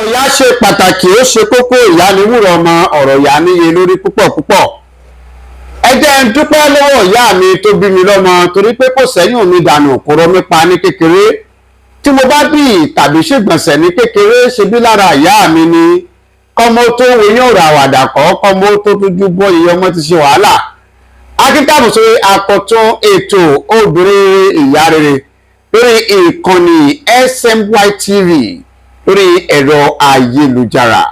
Ìyá ṣe pàtàkì, ó ṣe kókó. Ìyá ni wúrọ̀ ọmọ. Ọ̀rọ̀ ìyá níye lórí púpọ̀ púpọ̀. Ẹ jẹ́ ń dúpẹ́ lọ́wọ́ ìyá mi tó bí mi lọ́mọ, torí pé kò sẹ́yìn mi dànù, kò rọ mi pa ní kékeré. Tí mo bá bì tàbí ṣègbọ̀nsẹ̀ ní kékeré, ṣe bí lára ìyá mi ni. Kọ́mọ tó wòye ọ̀rọ̀ àwàdà kọ́, kọ́mọ tó tójú bọ́ iye ọmọ ti ṣe wàhálà. Akíntàbù sórí àkọ́tún ètò Obìnrin Ìyá Rere lórí ìkànnì SMY TV lórí ẹ̀rọ ayélujára.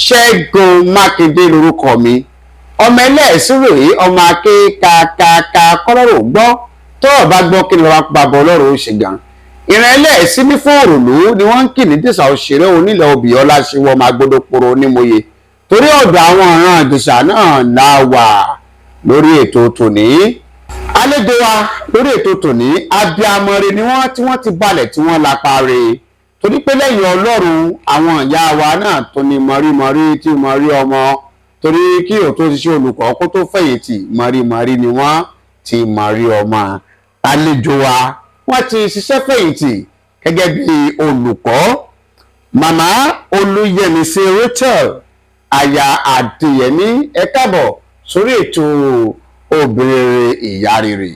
Ṣẹ́gun Mákindé lórúkọ mi, ọmọ ẹlẹ́ẹ̀sìn rèé, ọmọ akékakaka kọ́lọ́rọ̀ gbọ́. Tọ́rọ̀ bá gbọ́, kí ni wọ́n bá bọ̀ ọlọ́run ó ṣe gan. Ìran ẹlẹ́ẹ̀sìn ní fún òrùlú ni wọ́n ń kì ní dìṣà òṣèré onílẹ̀ obì ọlá ṣíwọ́ ọmọ agbódòporo nímòye, torí ọ̀dọ̀ àwọn ọ̀ràn ìdìṣà náà la wà lórí ètò tòní. Àlejò wa lórí ètò tòní, abiamọ̀re ni wọ́n, tí wọ́n ti balẹ̀, tí wọ́n lápá re, torí pé lẹ́yìn Ọlọ́run, àwọn ìyá wa náà tó ní mọ̀rímọ̀rí tí mọ̀rí ọmọ, torí kí ò tó ṣiṣẹ́ olùkọ́ kó tó fẹ̀yìntì, mọ̀rímọ̀rí ni wọ́n ti mọ̀rí ọmọ. Àlejò wa, wọ́n ti ṣiṣẹ́ fẹ̀yìntì gẹ́gẹ́ bí olùkọ́, Màmá Olúyẹmísí Rachel aya Adéyẹmí. Ẹ káàbọ̀ sórí ètò Obìnrin Ìyá Rere.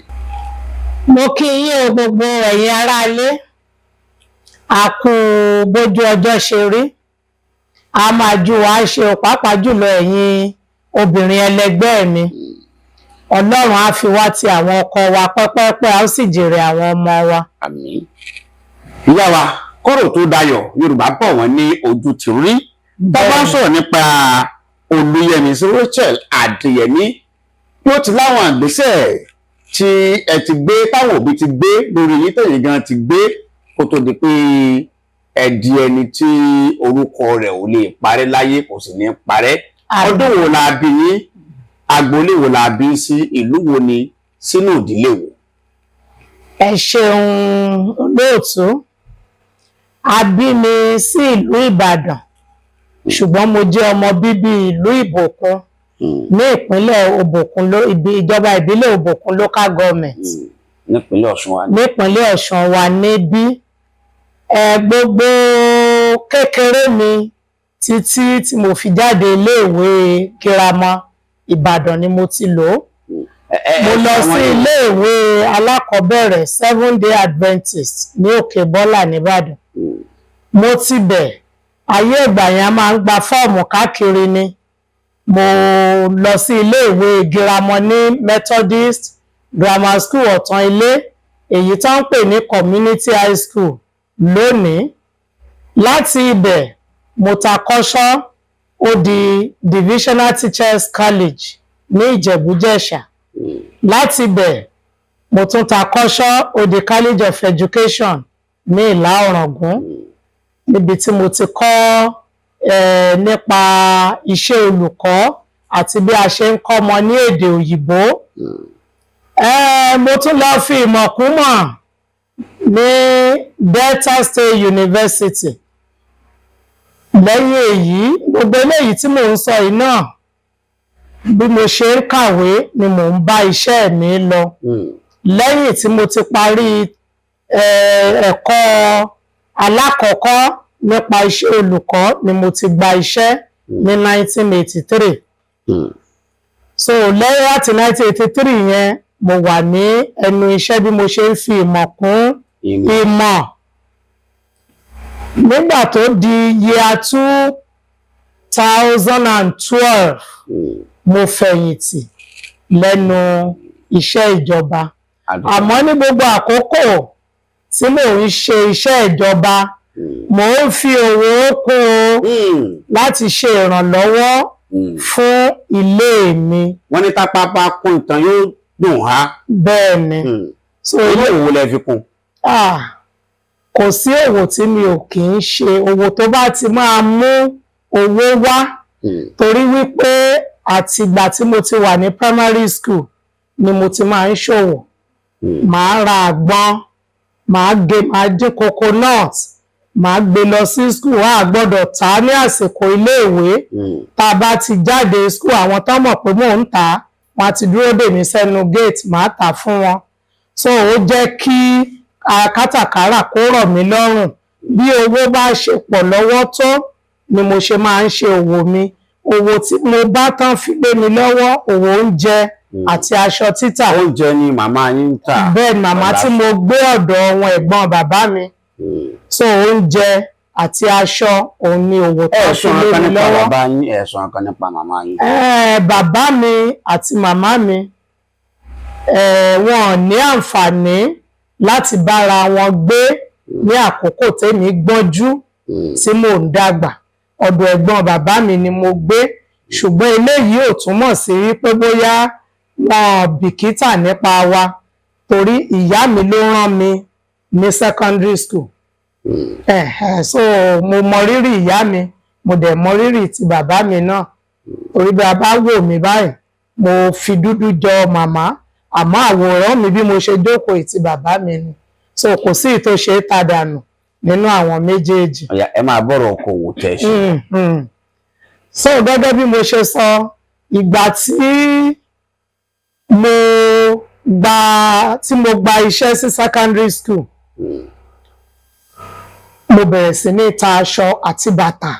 Mo kí yín o, gbogbo ẹ̀yin aráalé. A kú bójú ọjọ́ ṣe rí, a máa ju wàá ṣe o, pàápàá jùlọ ẹ̀yin obìnrin ẹlẹgbẹ́ mi. Ọlọ́run á fi wá ti àwọn ọkọ wa pẹ́pẹ́pẹ́, a ó sì jèrè àwọn ọmọ wa. Àmín. Ìyá wa, kọ́rọ̀ tó dayọ̀, Yorùbá bọ̀, wọ́n ní ojú ti rí. Tá a bá ń sọ̀rọ̀ nípa Olúyẹmísí Rachel Adéyẹmí, yóò ti láwọn ìgbésẹ̀ tí ẹ ti gbé, táwọn òbí ti gbé lórí yín, tẹ̀yìn gan ti gbé, kó tó di pé ẹ di ẹni tí orúkọ rẹ̀ ò lè parẹ́ láyé, kò sì ní parẹ́. Ọdún wo la bí yín? Agboolé wo la bí sí? Ìlú wo ni? Sínú ìdílé wo? Ẹ ṣeun, olóòtú. A bí mi sí ìlú Ìbàdàn, ṣùgbọ́n mo jẹ́ ọmọ bíbí ìlú Ìbòkun ní ìpínlẹ̀ Òbòkun, ibi ìjọba ìbílẹ̀ Òbòkun Local Government. Nípínlẹ̀ Ọ̀ṣun wa ní. Nípínlẹ̀ Ọ̀ṣun wa níbí. Ẹ gbogbo kékeré mi títí tí mo fi jáde iléèwé girama, Ìbàdàn ni mo ti lò ó. Mo lọ sí iléèwé alákọ̀ọ́bẹ̀rẹ̀ Seven Day Adventist ní Òkè Bọ́là nìbàdàn. Mo ti bẹ̀, ayé ìgbà yẹn a máa ń gba fọ́ọ̀mù káàkiri ni. Mo lọ sí iléèwé girama ní Methodist Grammar School, Ọ̀tàn Ilé, èyí tó ń pè ní Community High School lónìí. Láti ibẹ̀, mo ta kọ́ṣọ́, ó di Divisional Teachers College ní Ìjẹ̀bú-Jẹ̀ṣà. Láti ibẹ̀, mo tún ta kọ́ṣọ́, ó di College of Education ní Ìlá Ọ̀ràngún, níbi tí mo ti kọ́ nípa iṣẹ́ olùkọ́ àti bí a ṣe ń kọ́mọ ní èdè òyìnbó. Mo tún lọ fi ìmọ̀ kún mọ̀ ní Delta State University. Lẹ́yìn èyí, gbogbo eléyìí tí mò ń sọ yìí náà, bí mo ṣe ń kàwé ni mò ń bá iṣẹ́ mi lọ. Lẹ́yìn tí mo ti parí ẹ̀kọ́ alákọ̀ọ́kọ́ nípa iṣẹ́ olùkọ́ ni mo ti gba iṣẹ́ ní 1983. So lẹ́yìn láti 1983 yẹn, mo wà ní ẹnu iṣẹ́ bí mo ṣe ń fi ìmọ̀ kún ìmọ̀. Nígbà tó di year 2012, mo fẹ̀yìntì lẹ́nu iṣẹ́ ìjọba. Àmọ́ ní gbogbo àkókò tí mò ń ṣe iṣẹ́ ìjọba, mò ń fi òwò kún o láti ṣe ìrànlọ́wọ́ fún ilé mi. Wọ́n ní tápá bá kún ìtàn, yóò dùn há. Bẹ́ẹ̀ ni. So ilé òwò lẹ fi kún? Ah, kò sí òwò tí mi ò kì í ṣe, òwò tó bá ti máa mú owó wá, torí wípé àtìgbà tí mo ti wà ní primary school ni mo ti máa ń ṣòwò. Màá ra àgbọn, màá gé, màá dín coconut, màá gbé lọ sí school. A gbọ́dọ̀ tà á ní àsìkò iléèwé. Tá a bá ti jáde school, àwọn tó mọ̀ pé mò ń tà á, wọ́n á ti dúró dè mí sẹ́nu gate, màá tà fún wọn. So ó jẹ́ kí kátàkárà kó rọ̀ mí lọ́rùn. Bí owó bá ṣe pọ̀ lọ́wọ́ tó. ni mo ṣe máa ń ṣe òwò mi. Òwò tí mo bá tán fi lé mi lọ́wọ́, òwò oúnjẹ àti aṣọ títà. Oúnjẹ ni màmá yín ń tà? Bẹ́ẹ̀ ni, màmá tí mo gbé ọ̀dọ̀ wọn, ẹ̀gbọ́n bàbá mi. So oúnjẹ àti aṣọ òun ni òwò tó fi Ẹ̀sùn lé kan mi nípa lọ́wọ́. bàbá yín, ẹ̀sùn kan nípa màmá yín. Bàbá mi àti màmá mi, wọn ò ní àǹfààní láti bára wọn gbé ní àkókò tèmi gbọ́njú tí mò ń dàgbà. Ọ̀dọ̀ ẹ̀gbọ́n bàbá mi ni mo gbé, ṣùgbọ́n eléyìí ò túmọ̀ sí wípé bóyá wọn ò bìkítà nípa wa, torí ìyá mi ló rán mi ní secondary school. So mo mọ rírì ìyá mi, mo dẹ̀ mọ rírì ti bàbá mi náà, torí bí a bá wò mí báyìí, mo fi dúdú jọ màmá, àmọ́ àwòrán mi bí mo ṣe jókòó, ti bàbá mi ni. So kò sí ìtò ṣe é ta dànù nínú àwọn méjèèjì. Ọ̀yá, ẹ máa bọ̀rọ̀ okòwò tẹ̀ ṣe. So gẹ́gẹ́ bí mo ṣe sọ, ìgbà tí mo gba iṣẹ́ sí secondary school, mo bẹ̀rẹ̀ sí ní ta aṣọ àti bàtà.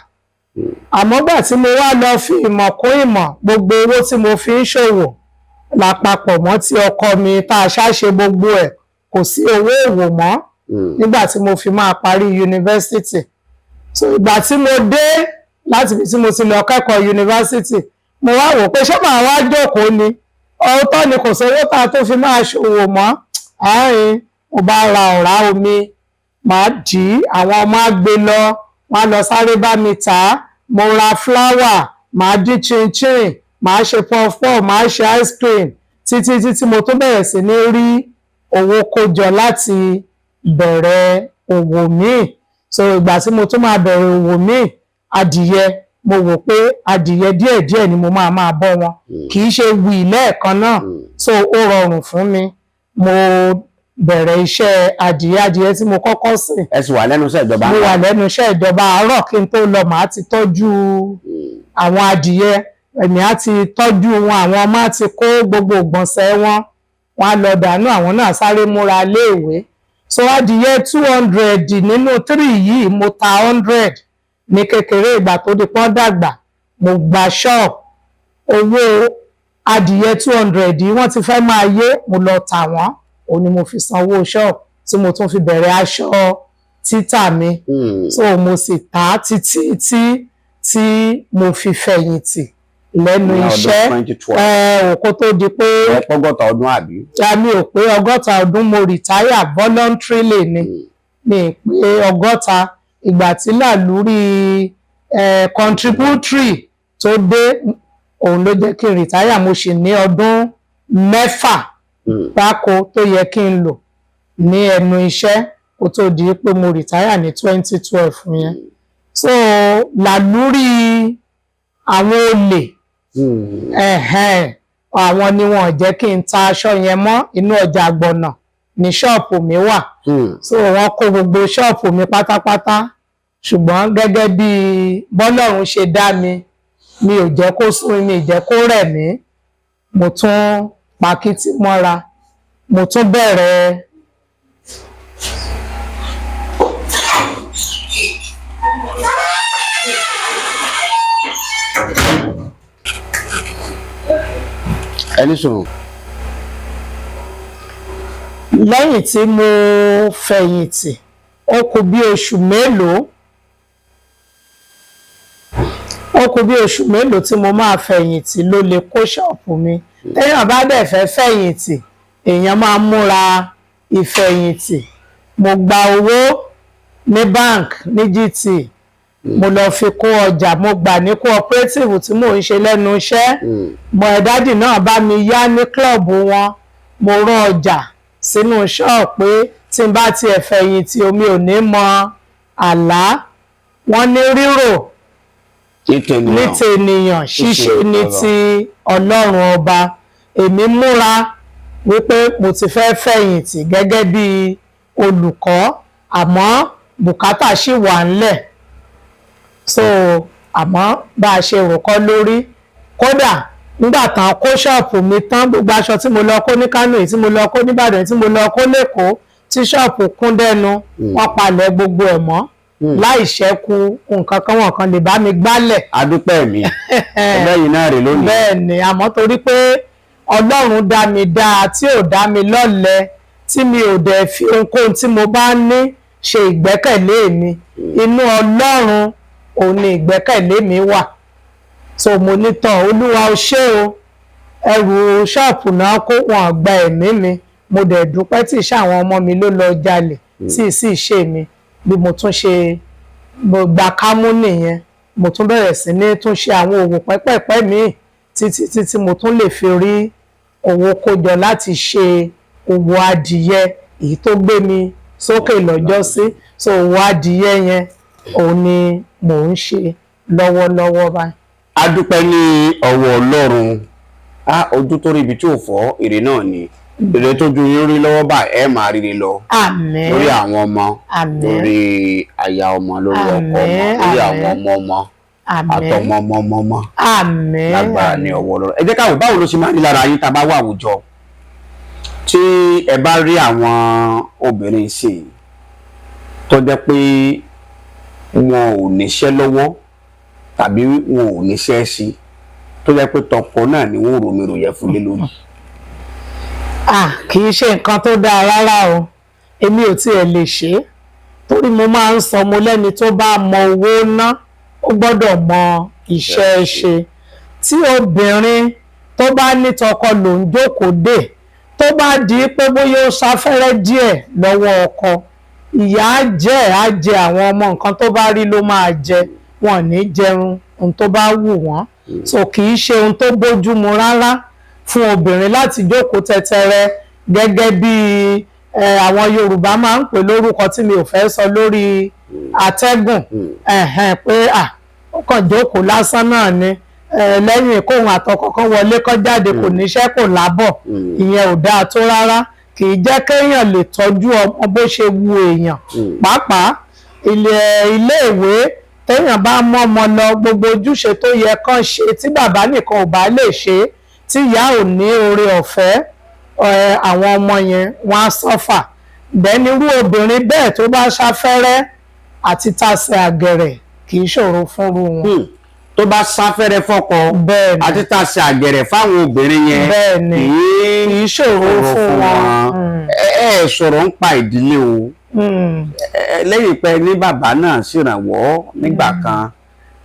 Àmọ́ gbà tí mo wá lọ fi ìmọ̀ kún ìmọ̀, gbogbo owó tí mo fi ń ṣòwò lápapọ̀ mọ́ ti ọkọ mi tá a ṣáṣe gbogbo ẹ̀, kò sí owó òwò mọ́ nígbà tí mo fi máa parí yunifásitì. So ìgbà tí mo dé láti ibi tí mo ti lọ kẹ́kọ̀ọ́ yunifásitì, mo wá wò pé ṣé màá wá jókòó ni? Ọ̀tọ̀ ni kò sówó tá a tó fi máa ṣòwò mọ́ àárín. Mo bá ra ọ̀rá omi, màá dì í, àwọn ọmọ á gbé lọ, wọ́n á lọ sáré bá mi tà á. Mo ra flour, màá dín chinchin, màá ṣe puff-puff, màá ṣe ice cream, títí títí mo tó bẹ̀rẹ̀ sí ní rí owó kójọ láti bẹ̀rẹ̀ òwò míì. So ìgbà tí mo tún máa bẹ̀rẹ̀ òwò míì, adìyẹ. Mo wò pé adìyẹ díẹ̀díẹ̀ ni mo máa máa bọ́ wọn, kì í ṣe wì lẹ́ẹ̀kan náà. So ó rọrùn fún mi, mo bẹ̀rẹ̀ iṣẹ́ adìyẹ. Adìyẹ tí mo kọ́kọ́ sìn, Ẹ sì wà lẹ́nu iṣẹ́ ìjọba? Mo wà lẹ́nu iṣẹ́ ìjọba. Àárọ̀ kí n tó lọ, màá ti tọ́jú àwọn adìyẹ, èmi á ti tọ́jú wọn, àwọn ọmọ á ti kó gbogbo ìgbọ̀nsẹ̀ wọn, wọn á lọ dànù, àwọn náà sáré múra léèwé. So adìyẹ 200 nínú three yìí, mo ta 100 ní kékeré. Ìgbà tó di pọ́n dàgbà, mo gba ṣọ́ọ̀bù. Owó adìyẹ 200 yìí, wọ́n ti fẹ́ máa yé, mo lọ tà wọ́n, òun ni mo fi sanwó ṣọ́ọ̀bù tí mo tún fi bẹ̀rẹ̀ aṣọ títà mi. So mo sì tà á títí tí tí mo fi fẹ̀yìntì lẹ́nu Ní ọdún iṣẹ́. 2012. Ẹ ò kó tó di pé Ẹ pọ́gọ́ta ọdún, àbí? Mi ò pé 60 ọdún. Mo retire voluntarily ni, mi ì pé 60. Ìgbà tí làlúrí contributory tó dé, òun ló jẹ́ kí n retire. Mo sì ní ọdún 6 gbáko tó yẹ kí n lò ní ẹnu iṣẹ́ kó tó di pé mo retire ní 2012 yẹn. So làlúrí àwọn olè, ẹ̀hẹ́n, àwọn ni wọn ò jẹ́ kí n ta aṣọ yẹn mọ́. Inú ọjà àgbọ̀nà ní ṣọ́ọ̀pù mi wà. So wọ́n kó gbogbo ṣọ́ọ̀pù mi pátápátá, ṣùgbọ́n gẹ́gẹ́ bí bọ́lọ́run ṣe dá mi, mi ò jẹ́ kó sún mi, ì jẹ́ kó rẹ̀ mí. Mo tún pakítí mọ́ra, mo tún bẹ̀rẹ̀ Ẹni sùn. Lẹ́yìn tí mo fẹ̀yìntì, ó kù bí oṣù mélòó, ó kù bí oṣù mélòó tí mo máa fẹ̀yìntì, ló lè kó ṣọ́ọ̀pù mi. Téèyàn bá dẹ̀ fẹ́ fẹ̀yìntì, èèyàn máa múra ìfẹ̀yìntì. Mo gba owó ní bank, ní GT, mo lọ fi kó ọjà. Mo gbà ní cooperative tí mò ń ṣe lẹ́nu iṣẹ́. Mo ẹ̀dádì náà bá mi yá ní club wọn. Mo rán ọjà sínú ṣọ́ọ̀ pé tí n bá tiẹ̀ fẹ̀yìntì, omi ò ní mọ àlá. Wọ́n ní rírò ní tènìyàn ní tènìyàn, ṣíṣe ní ti Ọlọ́run Ọba. Èmi múra wípé mo ti fẹ́ fẹ̀yìntì gẹ́gẹ́ bí olùkọ́, àmọ́ bùkátà ṣì wà ńlẹ̀. So àmọ́ bá a ṣe rò kọ́ lórí. Kódà nígbà tán kó ṣọ́ọ̀pù mi tán, gbogbo aṣọ tí mo lọ kó ní Kánò, èyí tí mo lọ kó nìbàdàn, èyí tí mo lọ kó lẹ́kọ̀ọ́, tí ṣọ́ọ̀pù kún dẹ́nu, wọ́n palẹ̀ gbogbo ẹ̀ mọ́. Láì ṣẹ́kù nǹkan kan, wọn kan lè bá mi gbálẹ̀. Adúpẹ́ mi ẹlẹ́yìn náà rè lónìí. Bẹ́ẹ̀ ni, àmọ́ torí pé Ọlọ́run dá mi dáa, tí ò dá mi lọ́lẹ, tí mi ò dẹ̀ fi ohunkóhun tí mo bá ní ṣe ìgbẹ́kẹ̀lé mi, inú Ọlọ́run òun ni ìgbẹ́kẹ̀lé mi wà. So mo ní tán, Olúwa, ó ṣé o. Ẹrù ṣọ́ọ̀pù náà kó, wọn gba ẹ̀mí mi. Mo dẹ̀ dúpẹ́ tí iṣẹ́ àwọn ọmọ mi ló lọ jalè tí ì sì ṣe mi. Bí mo tún ṣe mo gba kámú nìyẹn. Mo tún bẹ̀rẹ̀ sí ní tún ṣe àwọn òwò pẹ́pẹ́pẹ́ míì títí títí mo tún lè fi rí owó kójọ láti ṣe òwò adìyẹ, èyí tó gbé mi sókè lọ́jọ́sí. So òwò adìyẹ yẹn, òun ni mò ń ṣe lọ́wọ́lọ́wọ́ báyìí. Adúpẹ́ ní ọwọ́ Ọlọ́run. Á ojú tó rí ibi tí ò fọ́, èrè náà ni èrè tó ju yín rí lọ́wọ́ báyìí. Ẹ máa ríre lọ Àmín. lórí àwọn ọmọ, Àmín. lórí aya ọmọ, lórí ọkọ ọmọ, Àmín, lórí àmín. àwọn ọmọ ọmọ, Àmín. àtọmọ ọmọ ọmọ ọmọ. Àmín. Lágbára ní ọwọ́ Ọlọ́run. Ẹ jẹ́ káwọ́, báwo ló ṣe máa ń rí lára yín tá a bá wà àwùjọ, tí ẹ bá rí àwọn obìnrin sí i tó jẹ́ pé wọn ò níṣẹ́ lọ́wọ́ tàbí wọn ò níṣẹ́ sí, tó jẹ́ pé tọkọ náà ni wọ́n rò mí rò yẹ fún lé lórí? Ah, kì í ṣe nǹkan tó dáa rárá o. Èmi ò tiẹ̀ lè ṣe é, torí mo máa ń sọ, mo lẹ́ni tó bá mọ owó ná, ó gbọ́dọ̀ mọ iṣẹ́ ṣe. Tí obìnrin tó bá ní tọkọ ló ń jókòó dè, tó bá di pé bóyá ó sáfẹ́rẹ́ díẹ̀ lọ́wọ́ ọkọ, ìyà á jẹ, á jẹ àwọn ọmọ. Nǹkan tó bá rí ló máa jẹ, wọn ò ní jẹun ohun tó bá wù wọ́n. So kì í ṣe ohun tó bójúmu rárá fún obìnrin láti jókòó tẹtẹrẹ gẹ́gẹ́ bí àwọn Yorùbá máa ń pè lórúkọ tí mi ò fẹ́ sọ lórí atẹ́gùn, ẹ̀hẹ́n, pé à ó kàn jókòó lásán náà ni, lẹ́yìn kóhun àtọkọ kan wọlé kó jáde, kò níṣẹ́, kò lábọ̀. Ìyẹn ò dáa tó rárá. Kì í jẹ́ kéèyàn lè tọ́jú ọmọ bó ṣe wu èèyàn, pàápàá iléèwé téèyàn bá mọ́ ọmọ lọ, gbogbo ojúṣe tó yẹ kán ṣe tí bàbá nìkan ò bá lè ṣe, tí ìyá ò ní oore ọ̀fẹ́, àwọn ọmọ yẹn wọ́n á suffer. Bẹ́ẹ̀ irú obìnrin bẹ́ẹ̀ tó bá sáfẹ́rẹ́, àti tasẹ̀ àgẹ̀rẹ̀ kì í ṣòro fúnrú wọn. Tó bá sáfẹ́rẹ́ fọ́kọ, Bẹ́ẹ̀ ni. àti tasẹ̀ àgẹ̀rẹ̀ fáwọn obìnrin yẹn Bẹ́ẹ̀ ni. kì Kì í ṣòro fún wọn. Ẹ sọ̀rọ̀ ń pa ìdílé o. Lẹ́yìn pé ní bàbá náà ṣèrànwọ́ nígbà kan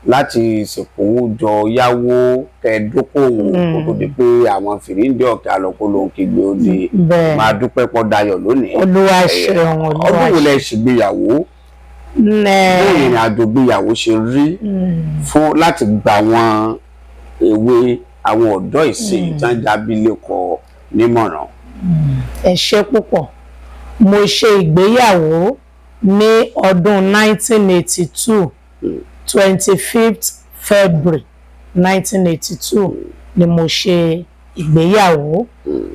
láti ṣèkówó jọ, yáwó kẹdókòwò, kó tó di pé àwọn fìríǹdì ọ̀kẹ́ àlọ́kó ló ń kígbe ó di máa dúpẹ́ pọ̀ dayọ̀ lónìí. Olúwa ṣeun, Olúwa. Ọdún wo lẹ ṣègbéyàwó? Nẹ. Bó ìrìn àjò gbéyàwó ṣe rí fún láti gba àwọn èwe, àwọn ọ̀dọ́ ìsìn tí wọ́n jábílẹ̀kọ nímọ̀ràn? Ẹ ṣé púpọ̀. Mo ṣe ìgbéyàwó ní ọdún 1982, 25th February 1982 ni mo ṣe ìgbéyàwó.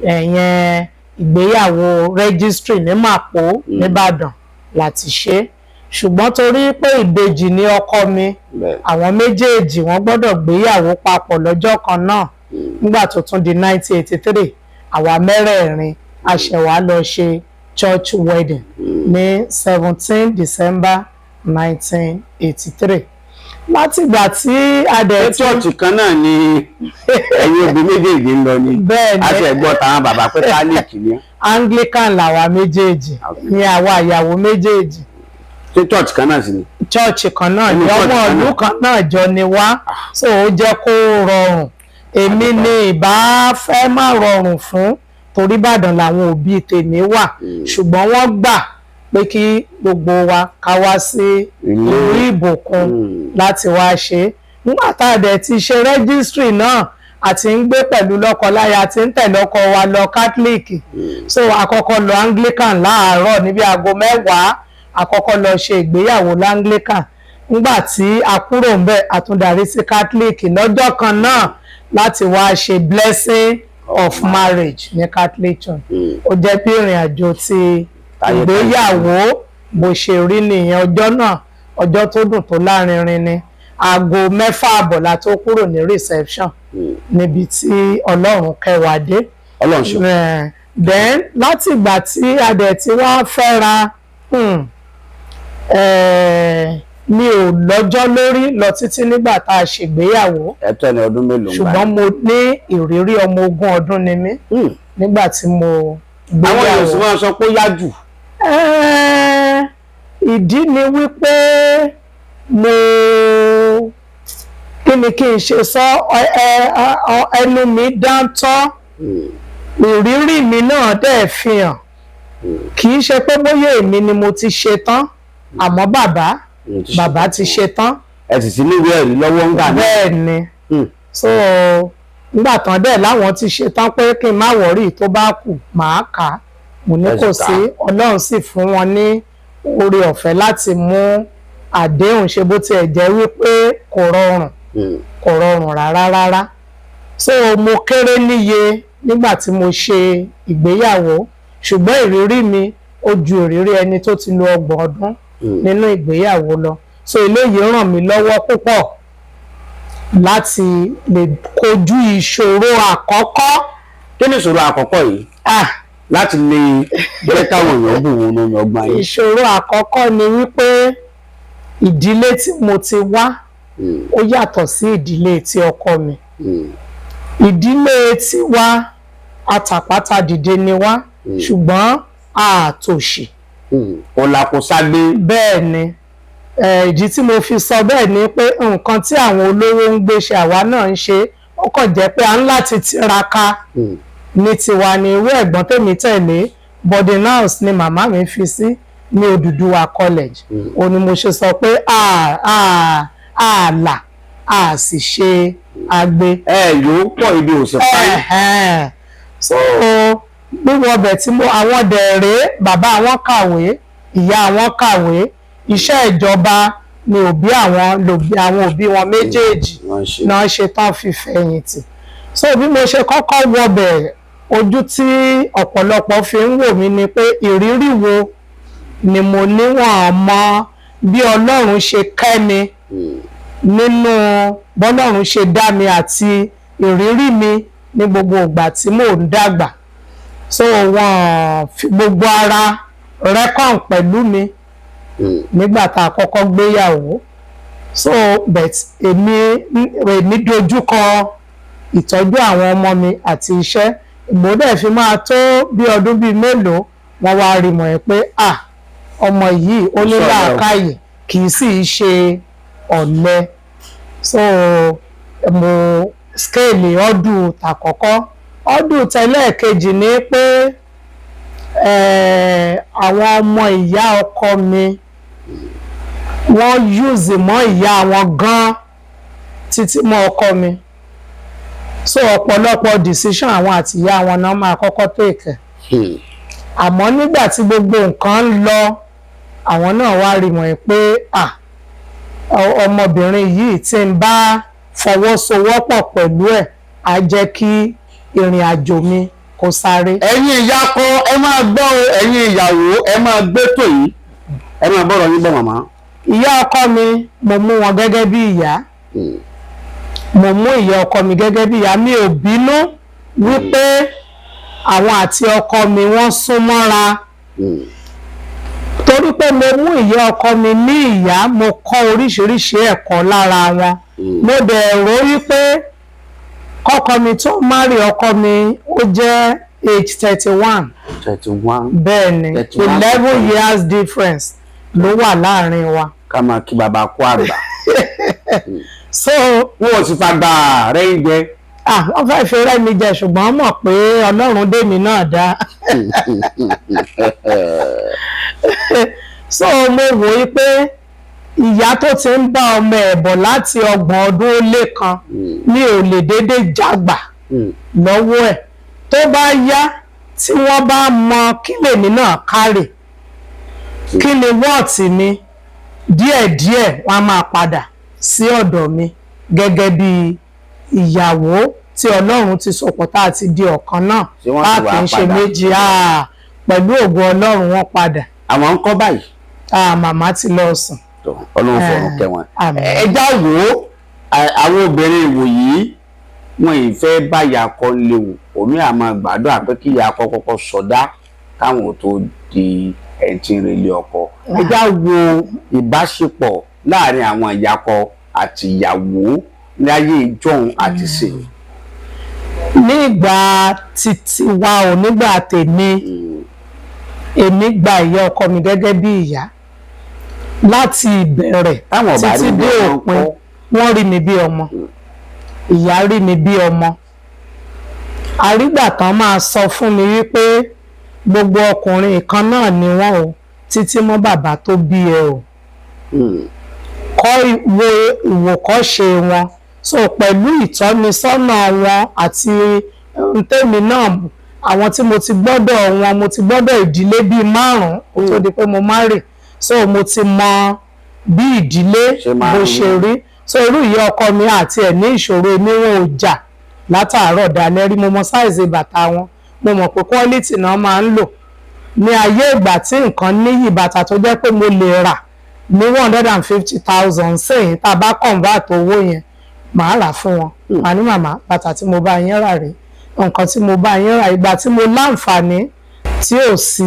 Ẹ̀yẹn ìgbéyàwó registry ní Màpó nìbàdàn láti ṣe, ṣùgbọ́n torí pé ìbejì ni ọkọ mi, àwọn méjèèjì wọ́n gbọ́dọ̀ gbéyàwó papọ̀ lọ́jọ́ kan náà. Nígbà tó tún di 1983, àwa mẹ́rẹ̀ẹ̀rin a ṣẹ̀ wá lọ ṣe church wedding ní 17 December 1983. Látìgbà tí a dẹ̀ Ṣé church kan náà ni ẹ̀yin òbí méjèèjì ń lọ ni? Bẹ́ẹ̀ ni. A ti ẹ̀gbọ́n táwọn bàbá pé Catholic ni. Anglican làwa méjèèjì ní, àwa ìyàwó méjèèjì. Ṣé church kan náà sì ni? Church kan náà Inú ni. church Ọmọ kan ìlú náà. kan náà jọ ni wá, so ó jẹ́ kó rọrùn. Èmi ni ìbá fẹ́ má rọrùn fún, torí Ìbàdàn làwọn òbí tèmi wà, ṣùgbọ́n wọ́n gbà pé kí gbogbo wa ká wá sí Ilé. ìlú Ìbòkun láti wá ṣe é. Nígbà tá a dẹ̀ ti ṣe registry náà, àti ń gbé pẹ̀lú lọ́kọláya, àti ń tẹ̀lé ọkọ wa lọ Catholic. So àkọ́kọ́ lọ Anglican láàárọ̀ níbi aago 10, àkọ́kọ́ lọ ṣe ìgbéyàwó l'Anglican. Nígbà tí a kúrò ń bẹ̀, a tún darí sí Catholic lọ́jọ́ kan náà láti wá ṣe blessing of marriage ní Catholic Church. Ó jẹ́ bí ìrìn àjò ti Táyé. ìgbéyàwó bó ṣe rí nìyẹn. Ọjọ́ náà, ọjọ́ tó dùn tó lárinrin ni. Aago 6:30 la tó kúrò ní reception níbi tí Ọlọ́run kẹwàá dé. Ọlọ́run ṣe. Then láti ìgbà tí a dẹ̀ ti wá fẹ́ra, Mi ò lọ́jọ́ lórí lọ títí nígbà tá a ṣègbéyàwó. Ẹ tó ẹni ọdún mélòó ń gbà? Ṣùgbọ́n mo ní ìrírí, ọmọ 20 ọdún ni mí nígbà tí mo Àwọn èèyàn sì gbéyàwó. máa sọ pé ó yá jù. Ìdí ni wípé mo, kí ni kí n ṣe sọ, ẹnu mi dáńtọ́, ìrírí mi náà dẹ̀ fi hàn. Kì í ṣe pé bóyá èmi ni mo ti ṣe tán, àmọ́ bàbá ti ṣe tán. Ẹ sì sí níwèé ẹ̀rí lọ́wọ́ ń gbà náà. Bẹ́ẹ̀ ni. So nígbà tán dẹ̀ láwọn ti ṣe tán pé kí n má worry, tó bá kù màá kà á. Mo ní Ẹ sì kò kà á. sí. Ọlọ́run sì fún wọn ní oore ọ̀fẹ́ láti mú àdéhùn ṣe, bó tiẹ̀ jẹ́ wípé kò rọrùn, kò rọrùn rárá rárá. So mo kéré níye nígbà tí mo ṣe ìgbéyàwó, ṣùgbọ́n ìrírí mi ó ju ìrírí ẹni tó ti lo 30 ọdún nínú ìgbéyàwó lọ. So eléyìí ràn mí lọ́wọ́ púpọ̀ láti lè kojú ìṣòro àkọ́kọ́. Kí ni ìṣòro àkọ́kọ́ yìí Ah, láti lè jẹ́ káwọn èèyàn bù wọn lómi ọgbọ́n yìí? Ìṣòro àkọ́kọ́ ni wípé ìdílé tí mo ti wá, ó yàtọ̀ sí ìdílé tí ọkọ mi. Ìdílé tiwa, atàpátá dìde ni wá, ṣùgbọ́n àtòṣì. Ọ̀là kò ságbé. Bẹ́ẹ̀ ni. Ìdí tí mo fi sọ bẹ́ẹ̀ ni pé nǹkan tí àwọn olówó ń gbé ṣe, àwa náà ń ṣe. Ó kàn jẹ́ pé à ń láti tiraka ní tiwa ni. Irú ẹ̀gbọ́n tèmi tẹ̀lé, boarding house ni màmá mi fi sí ní Odùduwà College. Ó ní mo ṣe sọ pé ààlà a sì ṣe agbe. Ẹ yóò pọ̀ ibi òsè páyé. Ẹ̀hẹ́n. So wíwọ ọbẹ̀ tí mo, àwọn dẹ̀rẹ́, bàbá àwọn kàwé, ìyá àwọn kàwé, iṣẹ́ ìjọba ni òbí àwọn lòbí, àwọn òbí wọn méjèèjì Wọ́n ṣe. náà ṣe tán fi fẹ̀yìntì. So bí mo ṣe kọ́kọ́ wọbẹ̀, ojú tí ọ̀pọ̀lọpọ̀ fi ń wò mí ni pé ìrírí wo ni mo níwọ̀n mọ́ bí Ọlọ́run ṣe kẹ́ mi nínú bọ́lọ́run ṣe dá mi àti ìrírí mi ní gbogbo ìgbà tí mò ń dàgbà. So wọ́n fi gbogbo ara rẹ́kọ̀n pẹ̀lú mi nígbà tá a kọ́kọ́ gbéyàwó. So but èmi dojúkọ ìtọ́jú àwọn ọmọ mi àti iṣẹ́. Ìgbódẹ̀ fi máa tó bí ọdún bíi mélòó, wọ́n wá rí mọ̀ ẹ́ pé, ah, ọmọ yìí ó ní Sọ̀rọ̀. làákàyè, kì í sì í ṣe ọ̀lẹ. So mo scale ọdún tàkọ́kọ́. Ọdún tẹlẹ́ẹ̀kejì ni pé àwọn ọmọ ìyá ọkọ mi, wọ́n use mọ́ ìyá wọn gan títí mọ́ ọkọ mi. So ọ̀pọ̀lọpọ̀ decision, àwọn àti ìyá wọn náà máa kọ́kọ́ take. Àmọ́ nígbà tí gbogbo nǹkan ń lọ, àwọn náà wá rí mọ̀ ẹ́ pé, ah, ọmọbìnrin yìí, tí ń bá fọwọ́sowọ́pọ̀ pẹ̀lú ẹ̀, á jẹ́ kí ìrìn àjò mi kó sáré. Ẹ̀yin ìyá kọ, ẹ máa gbọ́ o. Ẹ̀yin ìyàwó, ẹ máa gbé tò yìí, ẹ máa bọ̀rọ̀ yín bọ̀, màmá. Ìyá ọkọ mi, mo mú wọn gẹ́gẹ́ bí ìyá. Mo mú ìyá ọkọ mi gẹ́gẹ́ bí ìyá. Mi ò bínú wípé àwọn àti ọkọ mi wọ́n sún mọ́ra, torí pé mo mú ìyá ọkọ mi ní ìyá. Mo kọ́ oríṣiríṣi ẹ̀kọ́ lára wọn. Mo dẹ̀ rò wípé kọ́kọ́ mi tó marry, ọkọ mi ó jẹ́ age 31. 31. Bẹ́ẹ̀ ni. 31. 11 years difference ló wà láàrin wa. Ká máa kí bàbá kó àgbà. So Wọn ò sì fagbà rẹ̀ ń jẹ. Ah, wọ́n fẹ́ fi rẹ́ mi jẹ, ṣùgbọ́n mọ̀ pé Ọlọ́run dèmi náà dá. So mo wò ó pé ìyá tó ti ń bá ọmọ ẹ̀ bọ̀ láti 31 ọdún, mi ò lè déédéé jágbà lọ́wọ́ ẹ̀. Tó bá yá, tí wọ́n bá mọ kí lèmi náà kárè, kí ni wọ́ọ̀tì mi, díẹ̀díẹ̀ wọ́n á máa padà sí ọ̀dọ̀ mi gẹ́gẹ́ bí ìyàwó tí Ọlọ́run ti sopọ̀, tá a ti di ọ̀kan náà. Ṣé wọ́n tá sì a wá kì í ṣe padà? méjì. Ah, pẹ̀lú ògo Ọlọ́run, wọ́n padà. Àwọn ń kọ́ báyìí? Ah, màmá ti lọ sùn. Tó, Ọlọ́run fọ̀run kẹ́ wọn. Àmín. Ẹ já wò ó, àwọn obìnrin ìwòyí wọn ì fẹ́ bá ìyá akọ léwu omi, àmọ́ gbàdúrà pé kí ìyá akọ kọ́kọ́ sọdá káwọn ò tó di. Ẹ̀ tí ń relé ọkọ. Ẹ já wo ìbáṣepọ̀ láàrin àwọn ìyàkọ àti ìyàwó láyé ìjọ́un àti sìn. Ní ìgbà títí wa ò, nígbà tèmi, èmi gba ìyá ọkọ mi gẹ́gẹ́ bí ìyá láti ìbẹ̀rẹ̀ Táwọn ọba títí rí bí dé ọmọ òpin. ńkọ́? Wọ́n rí mi bí ọmọ, ìyá rí mi bí ọmọ. Àrígbà kan máa sọ fún mi wípé gbogbo ọkùnrin kan náà ni wọ́n o, títí mọ́ bàbá tó bí ẹ o, kọ́ wo ìwòkọ́ṣe wọn. So pẹ̀lú ìtọ́nisọ́nà wọn àti ohun tèmi náà, àwọn tí mo ti gbọ́dọ̀ wọn, mo ti gbọ́dọ̀ ìdílé bíi márùn-ún kó tó di pé mo marry, so mo ti mọ bí ìdílé Ṣe máa bó ń ṣe rí. So irú ìyá ọkọ mi àti ẹ̀ ní ìṣòro mi, wọn ò jà látàárọ̀ dalẹ́ rí. Mo mọ size bàtà wọn, mo mọ̀ pé quality náà máa ń lò. Ní ayé ìgbà tí nǹkan níyì, bàtà tó jẹ́ pé mo lè rà ní 150,000 sẹ́yìn, tá a bá convert owó yẹn, màá rà fún wọn. Màá ní, "Màmá, bàtà tí mo bá yín rà rèé, nǹkan tí mo bá yín rà." Ìgbà tí mo láǹfààní tí ò sí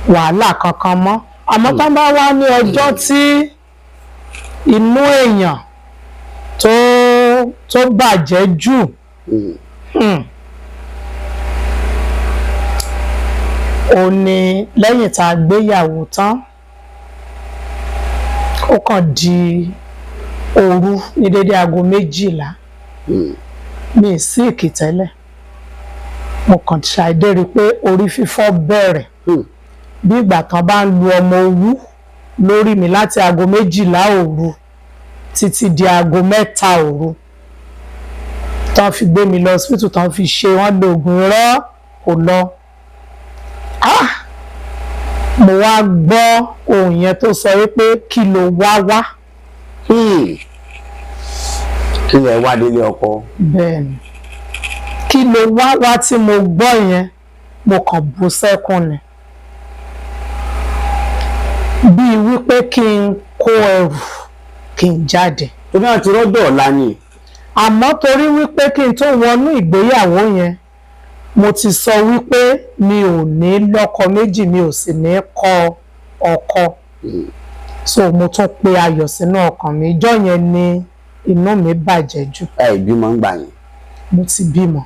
wàhálà kankan mọ́. Àmọ́ tó bá wá ní ọjọ́ tí inú èèyàn tó bàjẹ́ jù, ó ní lẹ́yìn tá a gbéyàwó tán, ó kàn di òru ní dédé aago 12. Mi ì sick tẹ́lẹ̀, mo kàn ṣàìdé rí i pé orí fífọ́ bẹ̀rẹ̀, bí ìgbà kan bá ń lu ọmọ owú lórí mi láti aago 12 òru títí di aago 3 òru tán fi gbé mi lọ hospital, tán fi ṣe wọ́n lo oògùn irọ́, kò lọ. Ah, mo wá gbọ́ ohùn yẹn tó sọ wípé, "Kí ló wá wá?" Kí lẹ wá délé ọkọ? Bẹ́ẹ̀ ni, "Kí ló wá wá?" Tí mo gbọ́ yẹn, mo kàn bú sẹ́kún ni, bíi wípé kí n kó ẹrù, kí n jáde. Tó náà ti rọ́jò ọ̀la ni. Àmọ́ torí wípé kí n tó wọnú ìgbéyàwó yẹn, mo ti sọ wípé mi ò ní lọ́kọ méjì, mi ò sì ní kọ ọkọ. So mo tún pe ayọ̀ sínú ọkàn mi. Ìjọ́ yẹn ni inú mi bàjẹ́ jù. Ẹ ìbímọ ń gbà yẹn? Mo ti bímọ,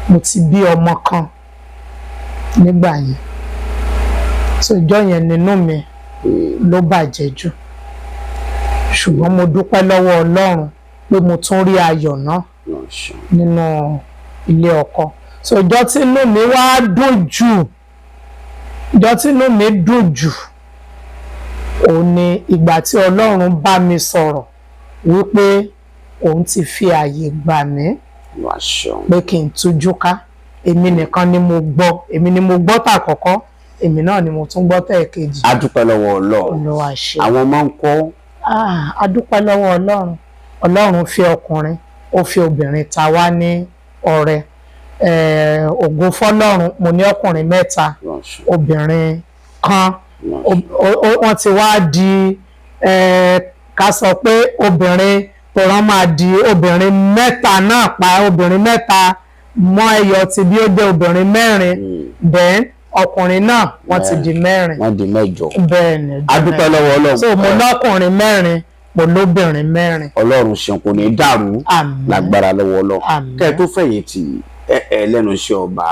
mo ti bí ọmọ kan nígbà yẹn. So ìjọ́ yẹn nínú mi ló bàjẹ́ jù, ṣùgbọ́n mo dúpẹ́ lọ́wọ́ Ọlọ́run pé mo tún rí ayọ̀ náà Ọlọ́run ṣeun. nínú ilé ọkọ. So ìjọ́ tí inú mi wá dùn jù, ìjọ́ tí inú mi dùn jù, òun ni ìgbà tí Ọlọ́run bá mi sọ̀rọ̀ wípé òun ti fi ààyè gbà mí Olúwa ṣeun. pé kí n tújú ká. Èmi nìkan ni mo gbọ́, èmi ni mo gbọ́ tàkọ́kọ́, èmi náà ni mo tún gbọ́ tẹ̀kejì. A dúpẹ́ lọ́wọ́ Ọlọ́run. Olúwa ṣe. Àwọn ọmọ ń kọ́? Ah, a dúpẹ́ lọ́wọ́ Ọlọ́run. Ọlọ́run fi ọkùnrin, ó fi obìnrin ta wá ní ọrẹ. Ògo fọ́lọ́run, mo ní ọkùnrin mẹ́ta, Ọlọ́run ṣeun. obìnrin kan. Ọlọ́run ṣeun. Wọ́n ti wá di ká sọ pé obìnrin tó rán máa di obìnrin mẹ́ta náà pa, obìnrin mẹ́ta mọ́ ẹyọ ti bí ó jẹ́ obìnrin mẹ́rin. Then ọkùnrin náà, wọ́n ti di mẹ́rin. Wọ́n di mẹ́jọ. Bẹ́ẹ̀ ni. A dúpẹ́ lọ́wọ́ Ọlọ́run. So mo lọ́kùnrin mẹ́rin, mo lóbìnrin mẹ́rin. Ọlọ́run ṣeun, kò ní dàrú. Àmín. Lágbára lọ́wọ́ Ọlọ́run. Àmín. Kẹ́ ẹ tó fẹ̀yìntì ẹ ẹ lẹ́nu iṣẹ́ ọba,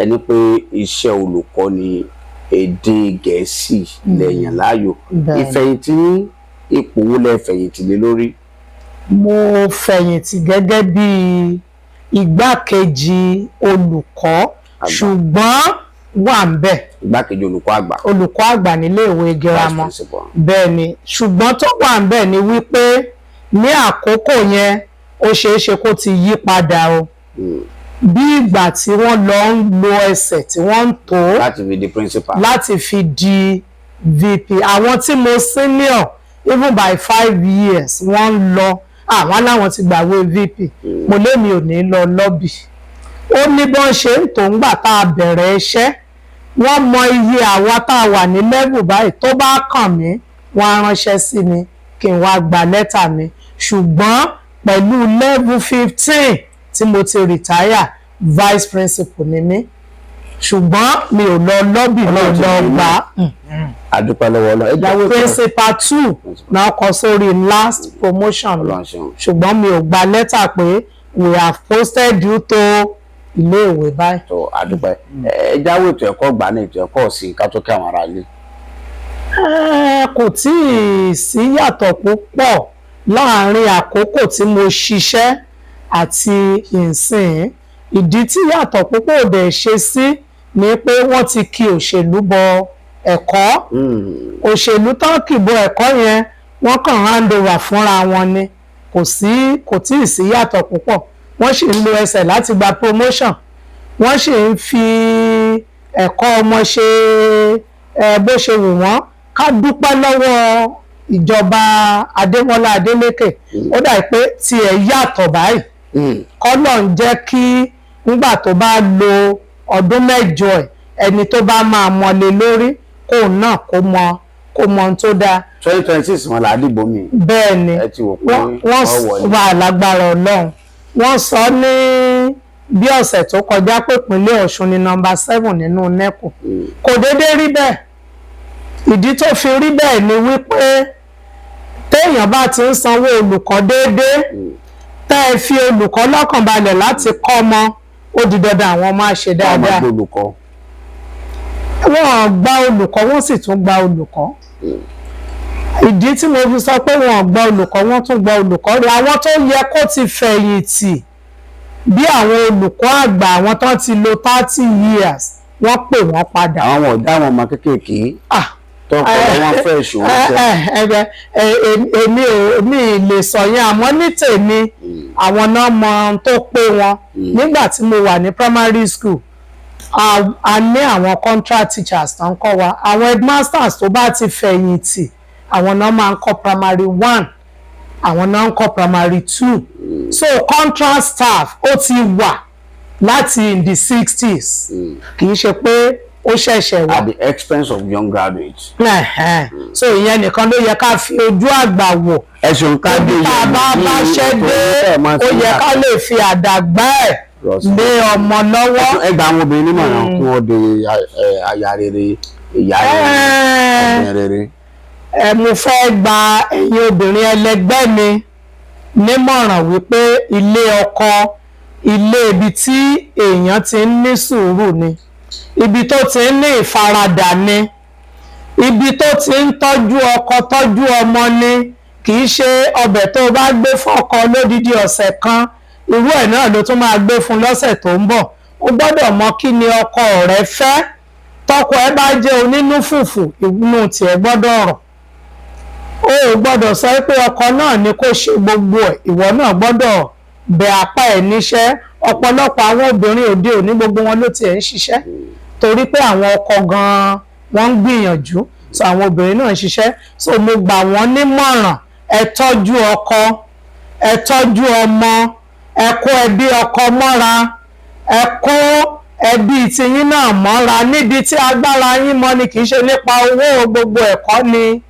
ẹni pé iṣẹ́ olùkọ́ ni èdè Gẹ̀ẹ́sì lẹ́yìn láàyò. Bẹ́ẹ̀ni. Ìfẹ̀yìntì ní ipò wo lẹ fẹ̀yìntì lé lórí? Mo fẹ̀yìntì gẹ́gẹ́ bí igbákejì olùkọ́, ṣùgbọ́n wà ń bẹ̀. Igbákejì olùkọ́ àgbà. Olùkọ́ àgbà nílé ìwé girama. Vice principal. Bẹ́ẹ̀ ni, ṣùgbọ́n tó wà ń bẹ̀ ni wípé ní àkókò yẹn, ó ṣeé ṣe kó ti yí padà o, bí ìgbà tí wọ́n lọ ń lo ẹsẹ̀ tí wọ́n ń tó láti fi di principal. Láti fi di VP. Àwọn tí mo senior even by 5 years, wọ́n ń lọ, àwọn aláwọn ti gbàwé VP. Mo lémi ò ní lọ lọ́bì. Ó ní bọ́n ṣe ń tó ń gbà tá a bẹ̀rẹ̀ iṣẹ́, wọ́n mọ iye àwa tá a wà ní level báyìí. Tó bá kàn mí, wọ́n á ránṣẹ́ sí mi kí n wá gba lẹ́tà mi. Ṣùgbọ́n pẹ̀lú level 15 tí mo ti retire, vice principal ni mí. Ṣùgbọ́n mi ò lọ lobby, mi ò Ọlọ́run ti lọ lò ó. gbà á. Àdúpẹ́ lọ́wọ́ Ọlọ́run. Ẹ jáwé kan. Principal two náà kọ sórí last promotion mi. Ọlọ́run ṣeun. Ṣùgbọ́n mi ò gba lẹ́tà pé we have posted you to iléèwé báyìí. Tó, àdúpẹ́. Ẹ jáwé ètò ẹ̀kọ́ gbà ní ètò ẹ̀kọ́ sí ká tó kí àwọn ará ilé. Kò tí ì sí yàtọ̀ púpọ̀ láàárín àkókò tí mo ṣiṣẹ́ àti ìsìn. Ìdí tí yàtọ̀ púpọ̀ ò dẹ̀ ṣe sí ni pé wọ́n ti ki òṣèlú bọ ẹ̀kọ́. Òṣèlú tán kì bọ ẹ̀kọ́ yẹn, wọ́n kàn hand over fúnra wọn ni. Kò sí, kò tí ì sí yàtọ̀ púpọ̀. Wọ́n sì ń lo ẹsẹ̀ láti gba promotion, wọ́n sì ń fi ẹ̀kọ́ ọmọ ṣe bó ṣe wù wọ́n. Ká dúpẹ́ lọ́wọ́ ìjọba Adémọ́lá Adélékè, ó dà pé tiẹ̀ yàtọ̀ báyìí. Kọ́lọ̀ ń jẹ́ kí nígbà tó bá lo ọdún 8 ẹ̀, ẹni tó bá máa mọlé lórí, kóun náà kó mọ ohun tó dáa. 2026 wọn là á dìbò mi. Bẹ́ẹ̀ ni. Ẹ ti wò pé wọ́n wọ́n wọlé. Wà lágbára Ọlọ́run. Wọ́n sọ ní bí ọ̀sẹ̀ tó kọjá pé ìpínlẹ̀ Ọ̀ṣun ní nọ́mbà 7 nínú NECO. Kò déédéé rí bẹ́ẹ̀. Ìdí tó fi rí bẹ́ẹ̀ ni wípé téèyàn bá ti ń sanwó olùkọ́ déédéé, tẹ́ ẹ fi olùkọ́ lọ́kàn balẹ̀ láti kọ́ ọmọ, ó di dandan àwọn ọmọ á ṣe Wọ́n máa dáadáa. gbé olùkọ́. Wọ́n gba olùkọ́, wọ́n sì tún gba olùkọ́. Ìdí tí mo fi sọ pé wọ́n gba olùkọ́, wọ́n tún gba olùkọ́ rẹ̀, àwọn tó yẹ kó ti fẹ̀yìntì bí àwọn olùkọ́ àgbà, àwọn tó ti lò 30 years, wọ́n pè wọ́n padà. Àwọn ọ̀dọ́, àwọn ọmọ kéékèèké Ah, tó kọ́ wọn fẹ́ ṣòwò jẹ́. Èmi ò mi lè sọ yẹn, àmọ́ ní tèmi, àwọn náà mọ ohun tó pé wọn. Nígbà tí mo wà ní primary school, a ní àwọn contract teachers tó ń kọ́ wa. Àwọn headmasters tó bá ti fẹ̀yìntì, àwọn náà máa ń kọ́ primary one, àwọn náà ń kọ́ primary two. So contract staff, ó ti wà láti in the 60s, kì í ṣe pé ó ṣẹ̀ṣẹ̀ wà. At the expense of young graduates. Ẹ̀hẹ́n. So ìyẹn nìkan ló yẹ ká fi ojú àgbà wò. Ẹ ṣeun, ká dé. Ibi tá a bá bá ṣẹ́ dé, ó yẹ ká lè fi àdàgbà ẹ̀ lé ọmọ lọ́wọ́. Ẹ gba àwọn obìnrin nímọ̀ràn kí wọ́n di aya rere, ìyá rere, obìnrin rere. Ẹ mo fẹ́ gba ẹ̀yin obìnrin ẹlẹgbẹ́ mi nímọ̀ràn wípé ilé ọkọ, ilé ibi tí èèyàn ti ń ní sùúrù ni, ibi tó ti ń ní ìfaradà ni, ibi tó ti ń tọ́jú ọkọ, tọ́jú ọmọ ni. Kì í ṣe ọbẹ̀ tó o bá gbé fọ́kọ lódidi ọ̀sẹ̀ kan, irú ẹ̀ náà ló tún máa gbé fún lọ́sẹ̀ tó ń bọ̀. O gbọ́dọ̀ mọ kí ni ọkọ rẹ fẹ́. Tọkọ ẹ bá jẹ́ onínú fùfù, inú tiẹ̀ gbọ́dọ̀ rọ̀. O ò gbọ́dọ̀ sọ pé ọkọ náà ni kó ṣe gbogbo ẹ̀. Ìwọ náà gbọ́dọ̀ bẹ apá ẹ̀ níṣẹ́. Ọ̀pọ̀lọpọ̀ àwọn obìnrin òde òní, gbogbo wọn ló tiẹ̀ ń ṣiṣẹ́, torí pé àwọn ọkọ gan-an wọ́n ń gbìyànjú, so àwọn obìnrin náà ń ṣiṣẹ́. So mo gbà wọ́n nímọ̀ràn: ẹ tọ́jú ọkọ, ẹ tọ́jú ọmọ, ẹ kó ẹbí ọkọ mọ́ra, ẹ kó ẹbí tiyín náà mọ́ra níbi tí agbára yín mọ́ ni. Kì í ṣe nípa owó, gbogbo ẹ̀kọ́ ni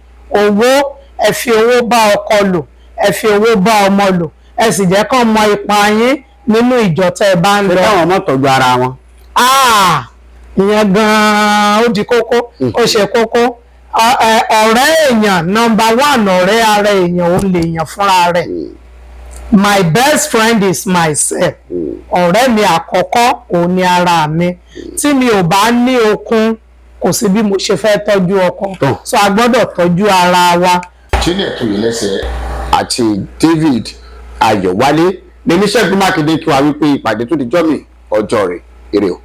owó. Ẹ fi owó bá ọkọ lò, ẹ fi owó bá ọmọ lò, ẹ sì jẹ́ kán mọ ipa yín nínú ìjọ tẹ́ ẹ bá ń Ṣé lọ. káwọn ọmọ tọ́jú ara wọn? Ah, ìyẹn gan-an ó di kókó, ó ṣe kókó. Ọ̀rẹ́ èèyàn number one, ọ̀rẹ́ ara èèyàn, ó lè yàn fúnra rẹ̀. My best friend is myself. Ọ̀rẹ́ mi àkọ́kọ́ òun ni ara mi. Tí mi ò bá ní okun, kò sí bí mo ṣe fẹ́ tọ́jú ọkọ. Tó. So a gbọ́dọ̀ tọ́jú ara wa. Chinet Oyelese àti David Ayọ̀wálé ní Ṣẹ́gun Mákindé kí wàá wípé ìpàdé tó di jọ́ mi ọjọ́ rẹ̀. Ire o.